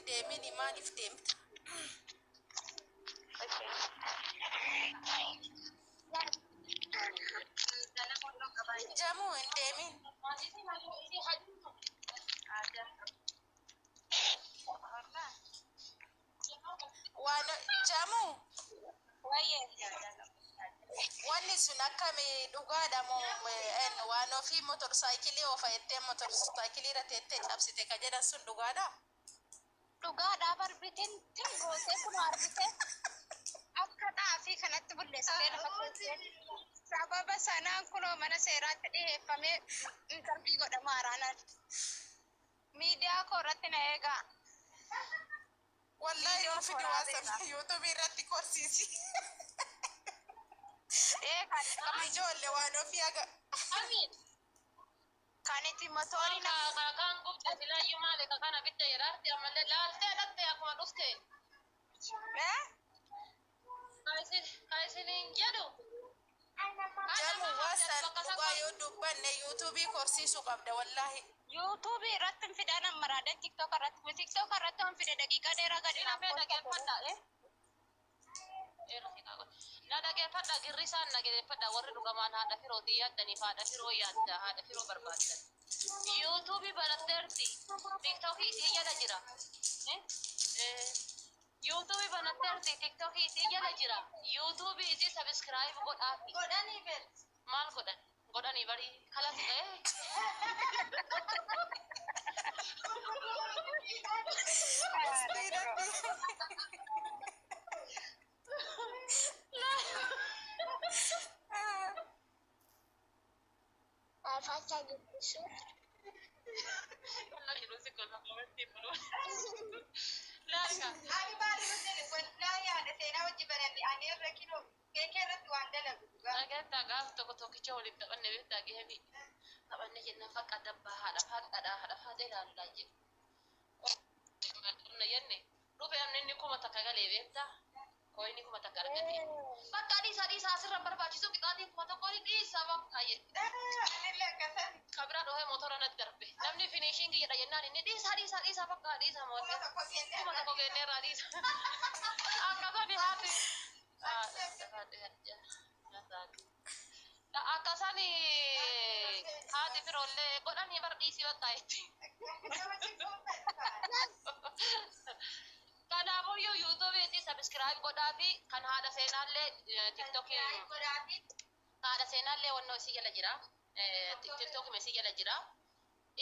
Deemini, maaliif deemta? Jamuu hin deemin. Waan jamuu wanni sun akkami, dhugaadha moo waan ofii motorsaayikilii oofa jettee motorsaayikilii irra teettee cabsite ka jedhan sun dhugaadha? Dhugaadhaa barbitin tin gootee kun argite akka xaafii kanatti bulleessitee lafa keessee. Sababa sanaan kunoo mana seeraatti dhiheeffamee interview godhama haaraanaan. Miidiyaa koo irratti na eegaa. Wallahi Viidiyoo nuu fidi koo waan raabeera. sana yuutuubii irratti korsiisi. Ee kan dirqama Ijoollee waan ofii aga. Amiin. Kan itti motorii na Kaan gubte silaayyuu maali ka kana bitte jedhaarti ammallee laaltee dhatte akkuma dhufte. Eh? Ka isiniin jedhu. Jamu waan dhugaa yoo dubbanne yuutuubii korsiisuu qabda wallahi. Yuutuubii irratti hin fidan ammaraadhaan, TikTok irratti, TikTok irratti hin fide, daqiiqaa dheeraa gadi Ina fee dhageeffadha. Na dhageeffadha, girrisaan na dhageeffadha. Warri dhugamaan haadha firootii yaaddaniif, haadha firoo yaadda, haadha firoo barbaaddan. Yuutuubii banatteerti. Tiktokii isii jala jira. Yuutuubii banatteerti. Tiktokii isii jala jira. Yuutuubii isii subscribe godhaafi. Godhanii ber. Maal godhan? Godhanii barii kalasi ta'e. Faarfachaa jirtu. Laaka. Ani maal jedhe, wallahi haadha seenaa hojii banadhe, ani irra kinoo keekee irratti waan dalagu dhugaa. Dhageettaa, gaaf tokko tokkicha waliin taphanne, beektaa, geemi taphanne jennaan bakka dabbaa haadha faadhaadha, haadha faadha ilaallaa jedhu. Jenne dhufe, amni inni 1000 galee, beektaa, coinii 1000 argate. Bakka dhiisa dhiisa, asirra barbaachisu, qixaatiin 1000 ni dhiisa bakka jedhe. Anillee akkasan. Kabiraa dhohee motora natti darbe. Namni finishingii jedha jennaan inni dhiisa dhiisa dhiisa bakka dhiisa kuma moota. tokko kennee. 1000 kenneerraa dhiisa. Akkasani haati. Akkasani haati firoollee godhanii bar, dhiisii bakka jetti. Kanaafuyyuu yuutuubiitti subscribe godhaa fi kan haadha seenaallee tiktokii haadha seenaallee wannoo isii jala jira. Tiktokii isii jala jira.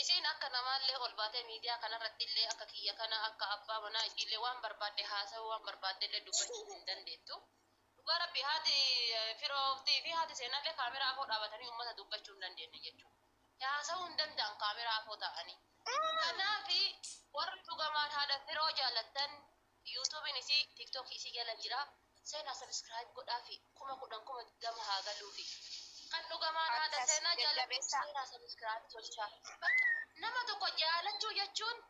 Isiin akka namaallee ol baatee miidiyaa kanarratti illee akka kiyya kana, akka abbaa manaa isiillee waan barbaadde haasa'uu, waan barbaadde illee dubbachuu hin dandeettu. Dhugaa rabbi, haati firooftii fi haati seenaallee kaameraa afoo dhaabatanii uummata dubbachuu hin dandeenye jechuudha. Haasa'uu hin danda'an kaameraa afoo ta'anii. Kanaafi warri dhugamaan haadha firoo jaalattan, yuutuubiin isii tiktokii isii jala jira. Seenaa subscribe godhaafi, 10,000, 20,000 haa galuufi. Kan dhugamaan haadha Akkas seenaa jaallattu jajjabeessaa. seenaa subscribe tolchaa. Nama tokko jaalachuu jechuun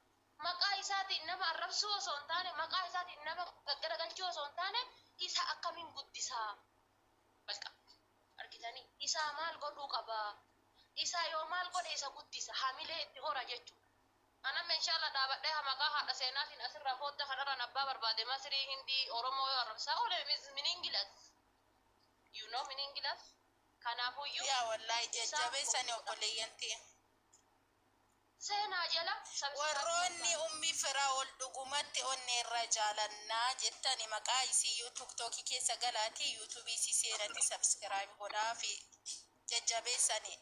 maqaa isaatiin nama arrabsuu osoo hin taane, maqaa isaatiin nama gaggaragalchuu osoo hin taane, isa akkamiin guddisaa? Bakka argitanii isaa maal godhuu qabaa? Isaa yoo maal godhe isa guddisa, hamilee itti hora jechuudha. Anamma inshallah dhaabadhee maqaa haadha seenaatiin asirraa fodda kanarraan abbaa barbaade Masrii, Hindii, Oromoo yoo arrabsaa oole meaningless. You know meaningless. Kanaafuyyuu Yaa wallahi isaan jajjabeessani obboleeyyan ta'e. Seenaa jala subscribe Warroonni godhaa. Ummi Firaa'ol dhugumatti onnee irra jaalannaa jettani, maqaa isii tiktookii keessa galaatii yuutuubii isii seenatti subscribe godhaa fi jajjabeessani.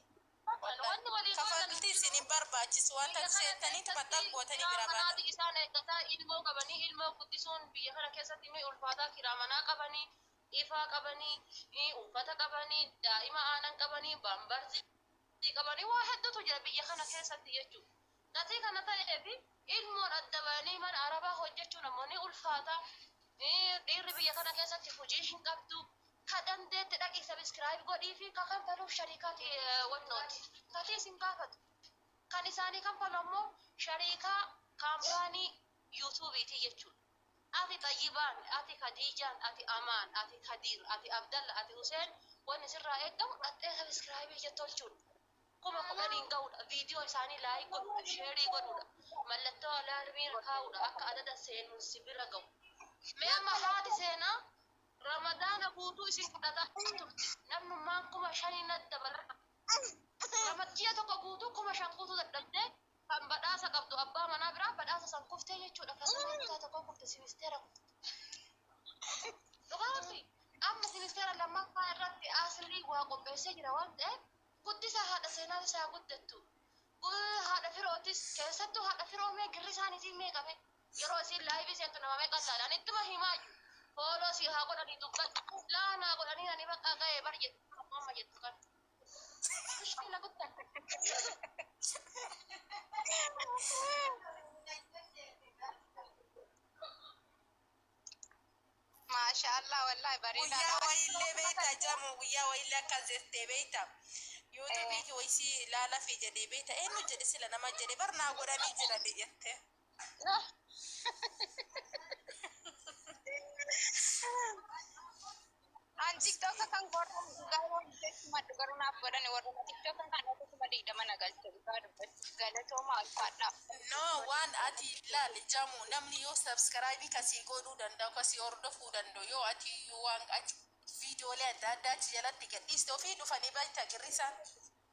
Wanni walii godhan Kafaltii isin hin barbaachisu, wanta biyya kana seentanitti keessatti maxxan gootanii kiraa bira baatan. manaati isaan eeggataa, ilmoo qabanii, ilmoo guddisuun biyya kana keessatti ni ulfaataa. Kiraa manaa qabanii, ifaa qabanii, uffata qabanii, daa'ima aanan qabanii, baambarzii qabanii, waa hedduutu jira biyya kana keessatti jechuudha. Gatii kana ta'eef ilmoon adda ba'anii mana arabaa hojjechuun ammoo ni ulfaata. Dhiirri biyya kana keessatti hojii hin qabdu. Ka dandeette dhaqii subscribe godhii fi ka kanfaluuf shariikaati wannooti. Gatii isin gaafatu. Kan isaanii kanfalu ammoo shariikaa kaampaanii yuutuubiiti jechuudha. Ati Xayyibaan, ati Khadiijaan, ati Amaan, ati Kadiir, ati Abdalla, ati Huseen, wanni sirraa eeggamu dhattee subscribe ija tolchuudha. 10,000n ga'uudha. Viidiyoo isaanii like godhuudha, share godhuudha. Mallattoo alaarmii kaa'uudha akka adada seenuun si bira ga'u. Mee amma haati seenaa Ramadaana guutuu isin fudhataa turte. Namnummaan 5000 natti dabala. Ji'a tokko guutuu 5000 guutuu dadhabdee kan badhaasa qabdu abbaa manaa biraa badhaasa san kuftee jechuudha. Fakkii kutaa tokko kufte simisteera kufte. Dhugaatti amma simisteera lammaffaa irratti aslii waa qopheessee jira waan ta'eef guddisa haadha seenaa isaa guddattu. Haadha firootis keessattuu haadha firoo mee girri isaaniitiin meeqame yeroo isiin live seentu nama meeqa laala ani ittuma himaa jiru. Follow si haa godhanii dubbadhu laanaa godhanii ani bakka ga'ee bar jettu amma jettu kan. Mushkila guddaa. Maashaallah wallahi bareedaadha. Guyyaa wayillee beektaa jamu guyyaa wayillee akkas jettee beektaa. Yuutuubii wayisii ilaala fi jedhee beektaa. Eenyu jedhe sila nama jedhe barnaa godhanii jirani jette. An TikTok kan gorra dhugaa waan jechuudha garuu naaf godhani warra TikTok kan 20,000 na galche dhugaa dubbachuu galatooma alfaadhaa. No waan ati ilaali jamu namni yoo subscribe kasii godhuu danda'u kasii hordofuu danda'u yoo ati waan achi viidiyoolee adda addaa achi jalatti gadhiiste ofii dhufanii beektaa girrisaan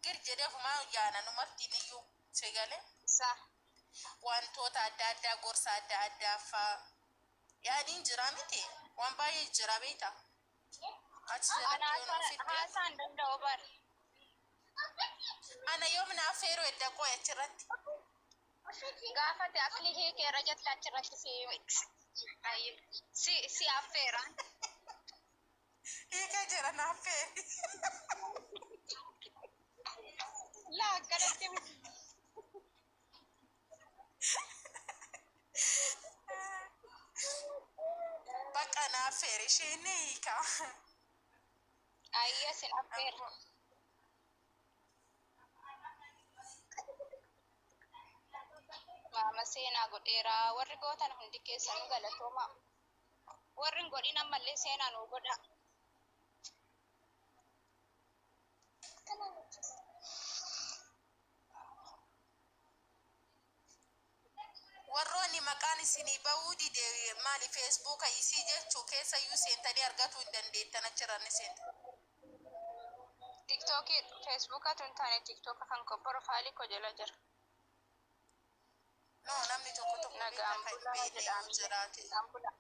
gir jedhee ofumaa yaana numartiin iyyuu sigalee. Sa Wantoota adda addaa gorsa adda addaa faa yaadiin jira miti waan baay'ee jira beektaa. Achi ana jalatti yoo nu fidde haasaan danda'u bari. Ana yoom naaf feeruu edda qo'e achirratti. Gaafate asli hiikeera jette achirratti si si affeera. Hiikee jira naaf feeri. Laa akkanatti miti. Bakka naaf feeri isheen ni hiika. Ayya sin affeera. Maama seenaa godheera warri gootan hundi keessanuu galatooma. Warri hin godhin ammallee seenaa nuu godha. Warroonni maqaan isinii bahuu dide maali feesbuuka isii jechuu keessa iyyuu seentanii argatuu hin dandeettan achirran ni seentan. Tiktookii feesbuukatu hin taane tiktooka kan koo profile koo jala jira. No namni tokko tokko beektaa Nagaan kan hin bulaa beekne jedha. yoo jiraate. Nagaan bulaa.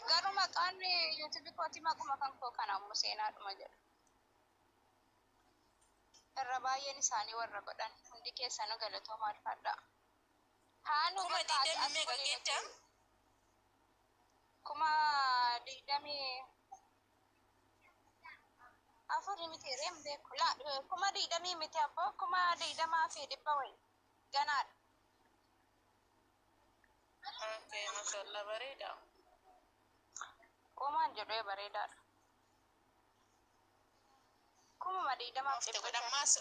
Garuu maqaan yuutuubii kootii maquma kan koo kana ammoo seenaadhuma jedha. Irra baay'een isaanii warra godhan hundi keessanuu galatooma alfaadhaa. Haanuu Kuma bakka ati digdamii as meeqa waliin geettaa? 24,000 miti reem beeku laa 20,000 miti abboo 20,100 wayi ganaadha. Okay, mashallah bareeda. Uumaan jedhee bareedaadha. Kuma digdamaaf Ofte dhibba godhan shan. maas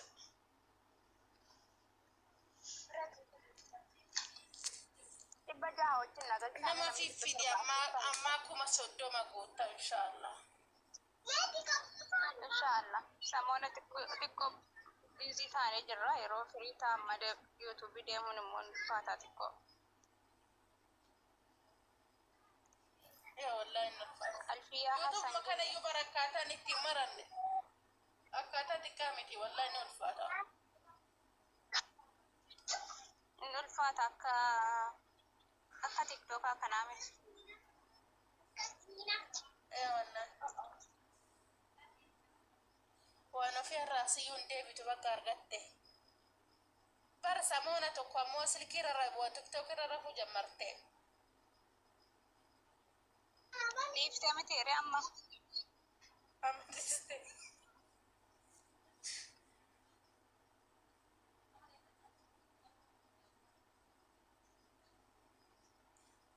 600 wajjin na galchaa nama namni dhibba fiffidi torba ammaa afurtama. ammaa 30,000 guutta inshallah. Inshaallah. Samoona xiqqoo busy taanee jirra. Yeroo free ta'an malee yuutuubii deemuun immoo ni ulfaataa xiqqoo. Yaa wallahi hin ulfaata. Alfiyaa Hassan Yuutuubuma kana iyyuu bara akkaataan itti maranne akkaataa xiqqaa miti wallahi ni ulfaata. Inni ulfaata akka tiktookaa kanaa miti. Yaa wallahi. Waan ofii irraa siyyuu hin deebitu bakka argatte. Bara samoona tokko ammoo silkii irra rabu tiktook irra rafuu jammarte. Dhiiftee miti hiree amma. Amma dhiiste.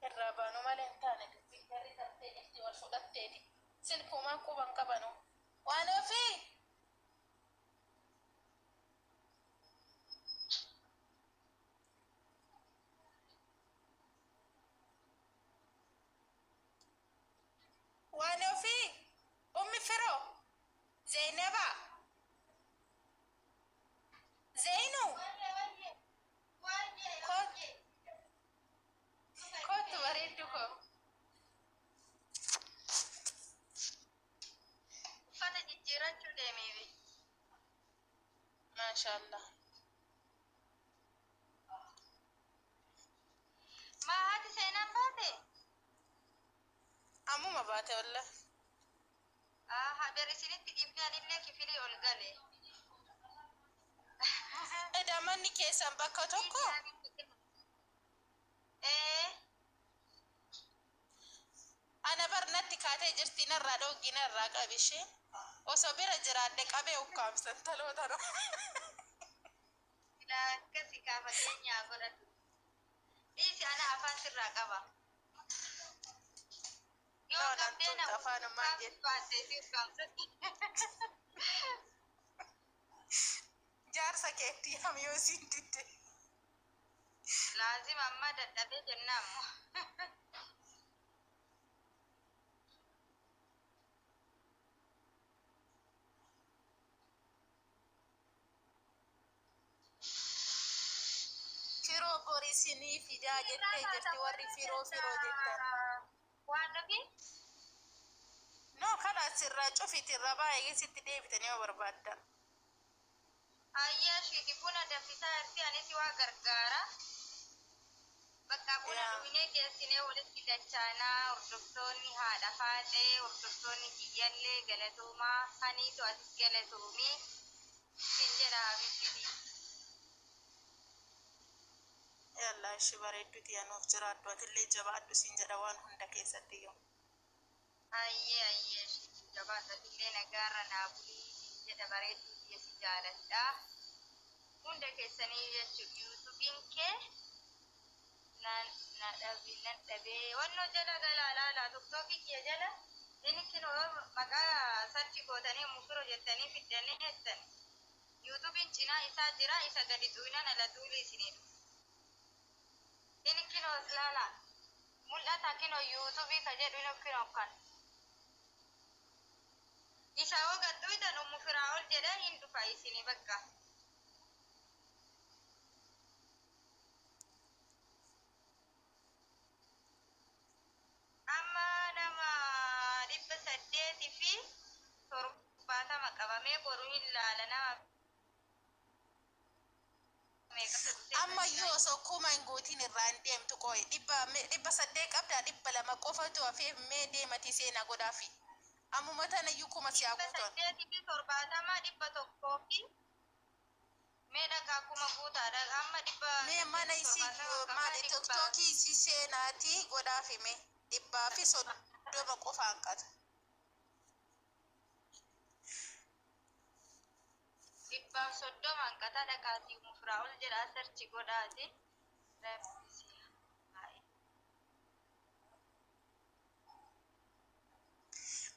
Irraa baanuu malee hin taane dubbii garri tartee jirti wal fudhatteeti. Silkumaan quban qabanu. Waan ofii. Waan ofii. Ummi firoo. Zeenaba. Zeynu. Maashaallah. Maa haati seenaan baate? Ammuma baate walla. Aha, ber isinitti dhiibnee anillee kifilii ol gale. Edaa manni keessan bakka tokko? Ee, Ana bar natti kaatee jirti narraa dhooggi narraa qabishee. Osoo bira jiraadhe qabee ukkaamsan taloota no. Silaa akkasi kaafatee nyaa godhatu. Dhiisi ana afaan sirraa qaba. Yoo Yoo nan qabdee na tuqxe afaanumaan jedhe. baattee si ukkaamsatti. Jaarsa keetti yaam yoo siin didde. Laazima amma dadhabee jennaan immoo. Firoo borisinii fidaa jettee jirti warri firoo firoo jettan. Waan dhufi? No kana asirraa cufiti irra baay'ee sitti deebitanii yoo barbaadda. Ayyaa shiiti buna danfisaa jirti anis waa gargaara. Bakka buna Yaa. dhugnee geessinee walitti dachaanaa hordoftoonni haadha faaxee hordoftoonni kiyyallee galatoomaa haniitu atis galatoomii sin jedha habibbitii. Yallaa ishee bareedduuti yaa jiraaddu atillee jabaadhu siin jedha waan hunda keessatti yoo. Ayyee ayyee shiiti jabaadha atillee nagaarra naa bulii sin jedha bareedduu kiyya si jaaladha. Hunda keessanii jechuudha yuutuubiin kee nan na dhabi nan dhabee wannoo jala galaa laalaa tiktookii kiyya jala inni kinoo maqaa sarchi gootanii mufiro jettanii fiddanii jettan yuutuubiin cinaa isaa jira isa gadi xuunan ala duuli isinii dhufu. Inni kinoo laalaa mul'ata kinoo yuutuubii ka jedhu inni kinoo kan isa yoo gad xuytan umufiraa ol jedha hin dhufa isinii bakka. Amma nama 870 qabamee boru hin laala nama meeqatu dhufee Amma iyyuu osoo kuma hin guutiin irraa hin deemtu qo'e 800 qabdaa 200 qofatu hafee mee deematii seenaa godhaafi. Ammuma tana iyyuu kuma siyaa dhibba guutan. saddeetii fi torbaatama dhibba tokkoo fi mee dhagaa kuma guutaadha amma dhibba Mee mana saddeetii isii torbaatama qabaa maali dhibba tiktookii isii seenaatii godhaafi mee 130 qofa hanqata. 130 hanqata dhaqaatii mufiraa ol jedhaa sarchi godhaati. Rabbi si haa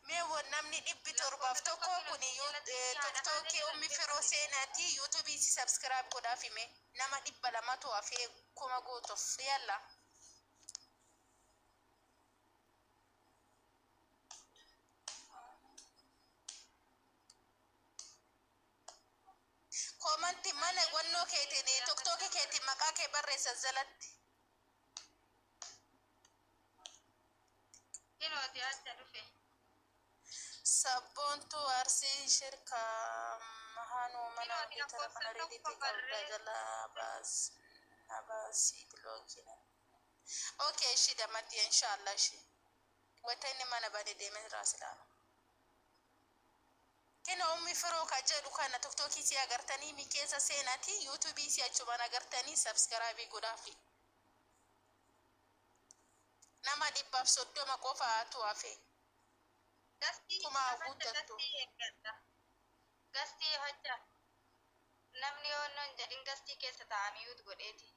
Mee won namni dhibbi torbaaf Lakkoofsa tokko tokko kun kilo jalatti haadha tiktookii haadha ummi firoo seenaatii yuutuubii isii sabskiraayib godhaafi mee nama 200tu hafee kuma guutuuf yalla. Koomanti mana wannoo keetiin tiktookii keetiin maqaa kee barreessan jalatti. Kinooti acha dhufe. Sabboontuu arsii shirka mahanuu mana Kinooti bitara lakkoofsa mana tokko riditti qabda barreessa. jala baas na baasii bilookina. Okay, ishii damatti inshallah ishii. Wanta inni mana bade deemee irraa ilaala. Kina ummi firoo ka jedhu kana tiktookii si agartanii mi keessa seenati yuutuubii si achumaan agartanii sabskraayibii godhaafi. Nama 130 qofaatu hafe. Gastii Kumaa hacha guuttattu. gastii eeggadha. Gastii hacha namni yoo non jedhin gastii keessa taa'anii yuut godheeti.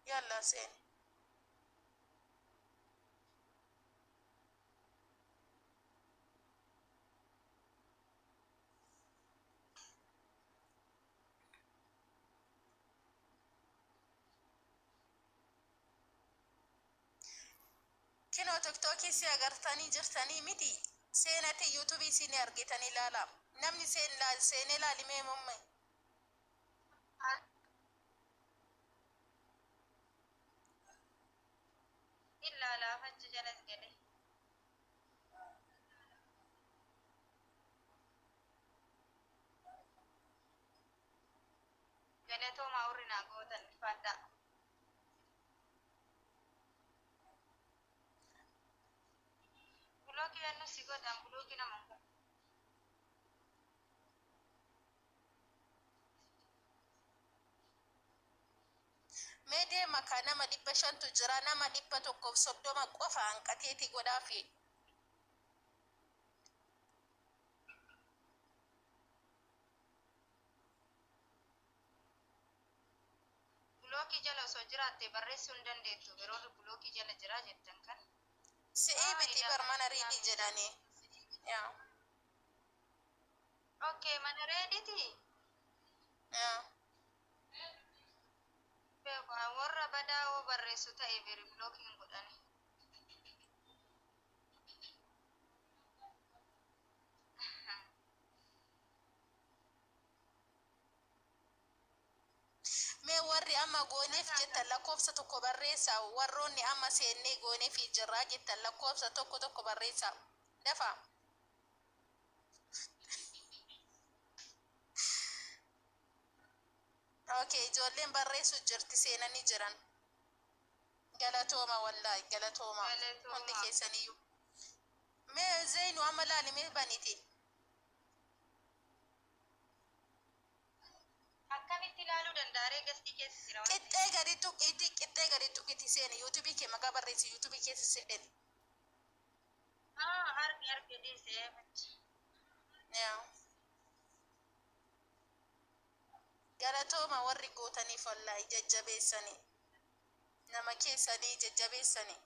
Yalla seeni. Kinoo tiktookii si agartanii jirtanii miti seenati yuutuubii si ni argitanii ilaala. Namni seenee laalimee mumme. Ilaalaa achi jalas gale. Galatoomaa warri naa gootan ulfaadhaa. Bulookii yannu si godhan bulookii nama hin godhan. Mee deema ka nama 500tu jira, nama 130 qofa hanqateeti godhaafi. Bulookii jala osoo jiraatte barreessuu hin dandeettu. Yeroo bulookii jala jira jettan kan. Si'ii biti bar mana riidii jedhanii. Yaa. Okay, mana reediti. Yaa. Beeku warra badaa hoo barreessu ta'e beri bulookiin godhani. Mee warri amma gooneef jettan lakkoofsa tokko barreessaa, warroonni amma seennee gooneef jirraa jettan lakkoofsa tokko tokko barreessaa. Dafa. Okay, ijoolleen barreessu jirti, seenanii jiran. Galatooma, wallaahi galatooma. Galatooma. Hundi keessaniyyuu. Mee Zeynu amma laali, mee baniti. Akkamitti ilaaluu danda'a ree, gastii keessa jira waan ta'eef. Qixxee gadi tuqiti, qixxee gadi tuqiti seeni, yuutuubii kee maqaa barreessi, yuutuubii keessa seeni. Ah, arge arge dhiisee fachi. Yaa. Galatooma warri gootaniif, wallaahi jajjabeessanii. Nama keessanii jajjabeessanii.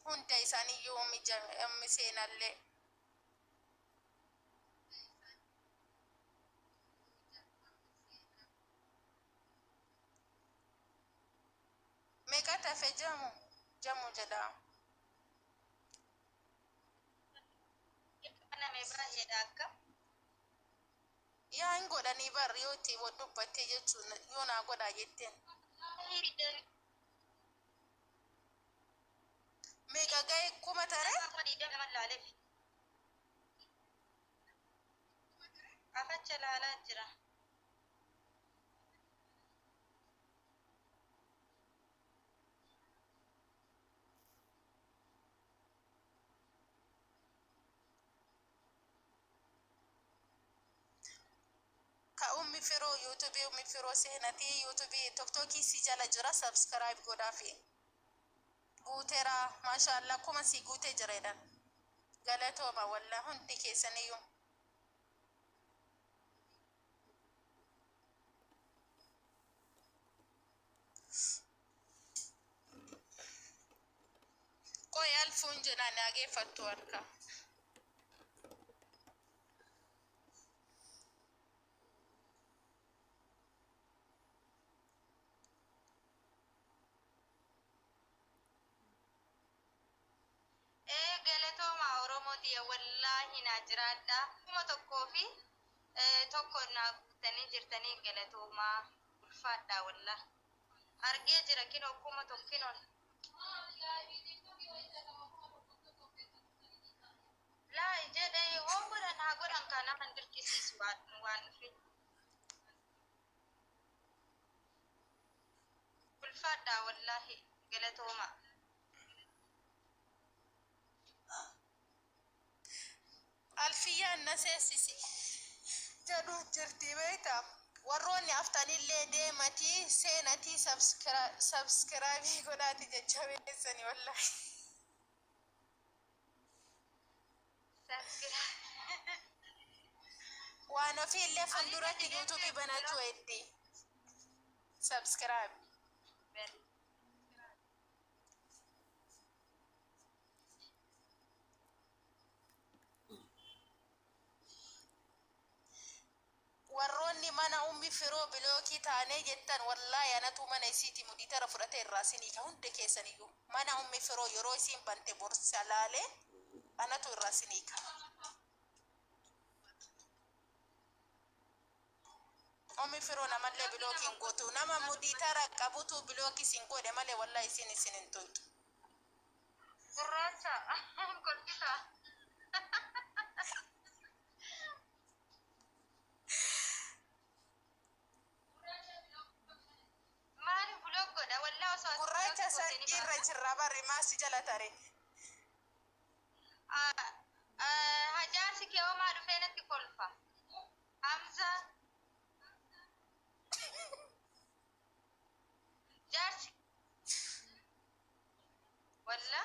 Hunda isaanii ummi seenallee. Meeqa tafe jamu? Jamu jedha. Nama baay'eedha akka. Yaa, hin godhanii bar, yoo itti dubbattee jechuun yoo naa godhaa jetteen. Meeqa ga'e, 1000 tare? 20,000 laaleef. Afacha laalaa jira. Ka ummi firoo, yuutuubii ummi firoo seenatii, yuutuubii tiktookii si jala jira, subscribe godhaafi. Guuteera, maashaallah, 1000 si guutee jira jedhan. Galatooma wallaa hundi keessaniyyuu. Qoy, alfuun jedhaan dhaggeeffattu harka. Ee, galatooma Oromooti, wallaahi naa jiraadha. 1001 naa guutanii jirtanii, galatoomaa ulfaadha wallah. Argee jira kinoo 1000 kinoon. Laa jedhee hoo godhan haa godhan, kan nama hin dirqisiisu waan waan dhufe. Ulfaadha wallaahi galatooma. Alfiyyaan na seessisi jedhu jirti beektaa. Warroonni haftanillee deematii seenatii subscribe godhaati jajjabeessanii wallaahi. Subscribe. Waan ofiillee fuulduratti yuutuubii banachuu heddi. Subscribe. Warroonni mana ummi firoo bilookii taanee jettan, wallaahi anatu mana isiiti muditara fudhate irraa sinii ka hundi keessaniyyuu mana ummi firoo yeroo isiin bante borsa laalee anatu irraa sinii ka. Ummi firoo namallee bilookii hin gootu, nama muditara qabutu bilookii sin godhe malee wallaahi isin isin hin toytu. Gurraacha kolfisa. tare maasi jala tare. Hajaarsi kee homaa dhufee natti kolfa. Hamza. Jaarsi. Walla.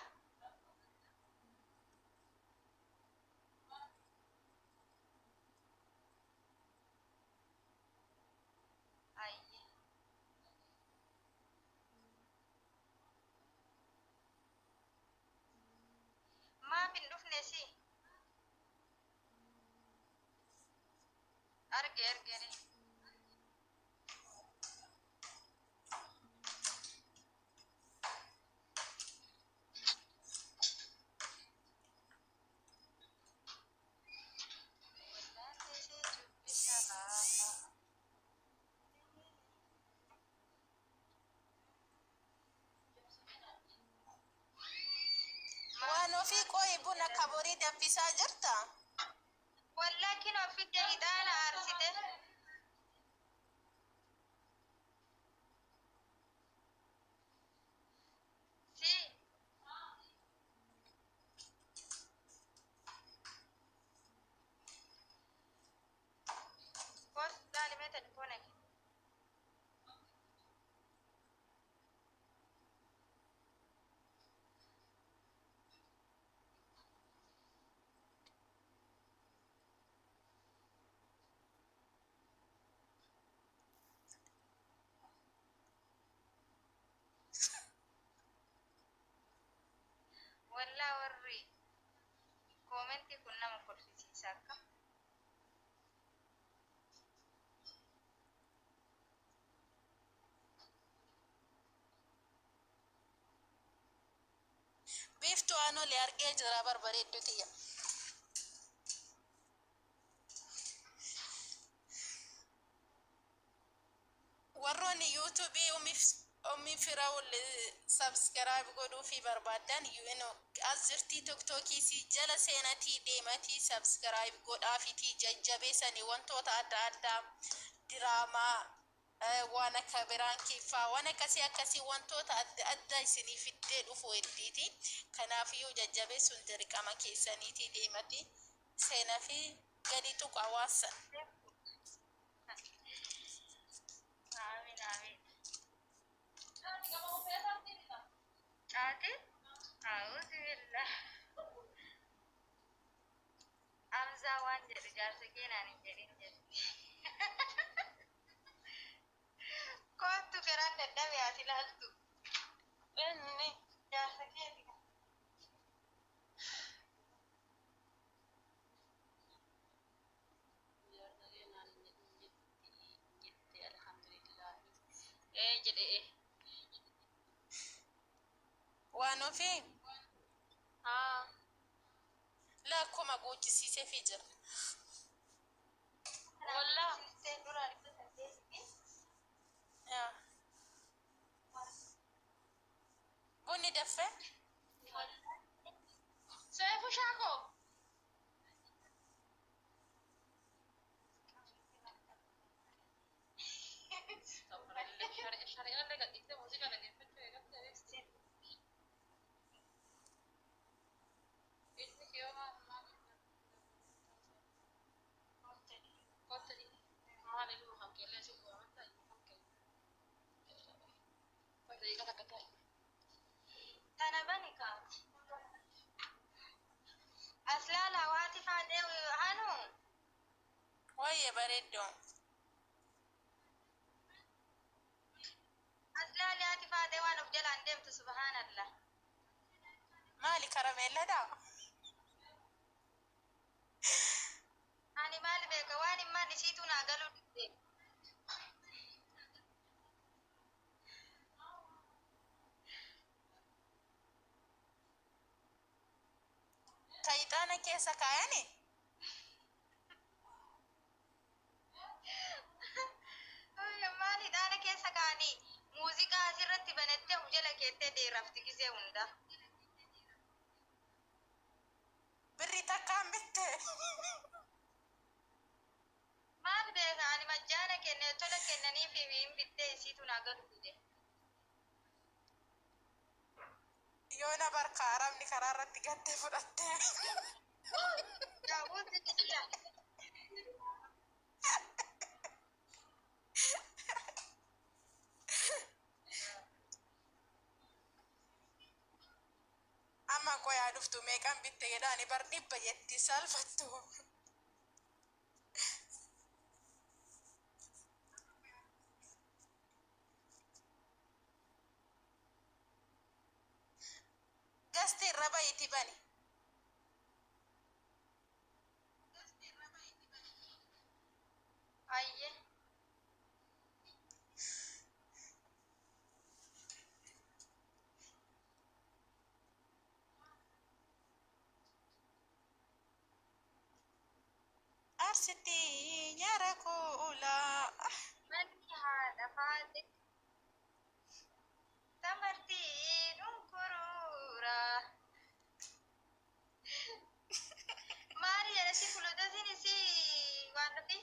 Ayye. Maaf hin dhufne si? Arge arge re. Wallaahi si dubbisa laafa. Waan ofii qo'i buna kaborii danfisaa jirta. Wallaahi ofitti hidhaana aarsite. Si. Kos laali mee telefoona kee. Wallaa warri koomentii kun nama kolfisiisa akka. Biiftuu aanolee argee jira barbareeddu tiyya. Warroonni yuutuubii ummi firaa'ul subscribe godhuufii barbaadan as jirtii tiktookii si jala seenatii deematii subscribe godhaafitii jajjabeessanii wantoota adda addaa diraamaa waan akka biraan kiffaa waan akkasii akkasii wantoota adda addaa isinii fiddee dhufu heddiiti. Kanaafiyyuu jajjabeessuun dirqama keessaniitii deemati seenaa fi gadi tuqu hawaasa. Amiin amiin. Caati? A'uuzu billah. Hamzaa waan jedhu jaarsa keenaan hin jedhin jetti. Kottu garaan dadhabe ati ilaaltu. Inni Jaarsa keeti. Jette alhamdulillah. Ee jedhe ee. Waan ofii Haa. lakkuma guuchisiisee fi jira. Wallaa. Dura 800. Yaa. Bunni daffee? Seefu shaakoo. Shari'aan gadhiistee muuziqaa dhaggeeffachuu eegalte. Ilmi kee maal maal ilmu kan keellee si bu'aa ilmu kan kee. Daqiiqa takka ta'i. Tana bani kaa. As laala waati faadhee hanu. Wayyee bareeddoo. As laali haati faadhee waan of jalaan deemtu subhaanallah. Maali karameelladhaa? Ani maal beeka waan himmaan isiitu naa galuu dide. Ka ixaana keessa kaayani? Maal ixaana keessa kaa'anii muuziqaa asirratti banattee of jala keettee deerafti gisee hunda. Birri takkaan bitte. Maal beeka ani majjaana kenne tola kennanii fi hin bittee isiitu naa galu dide. Yoo Kana barka arabni karaa irratti gattee fudhatte. Daawwiti biyya. Amma qoyaa dhuftu meeqan bitte jedhaani bar 100 jetti salphattu. Gasti irra bayiiti bani. Ayyee. Arsitti nyaara kuulaa. Manni haadha faate. Tamartii dhunkuruura. Maali jedha si fuuldurasiin si waan dhufi?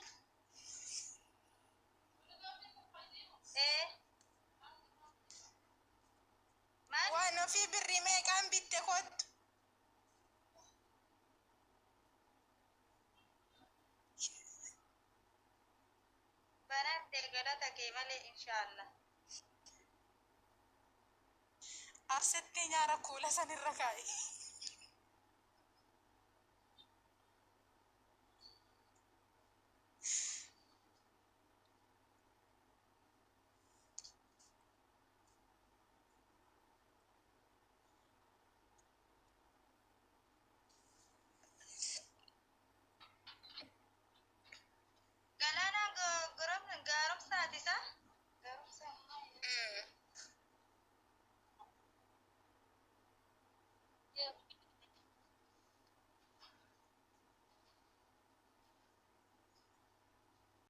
Ee. Maali? Waan ofii birrii meeqaan bitte kottu. Banatte galata kee malee inshaallah. Arsitti nyaara kuula sanirra kaa'i.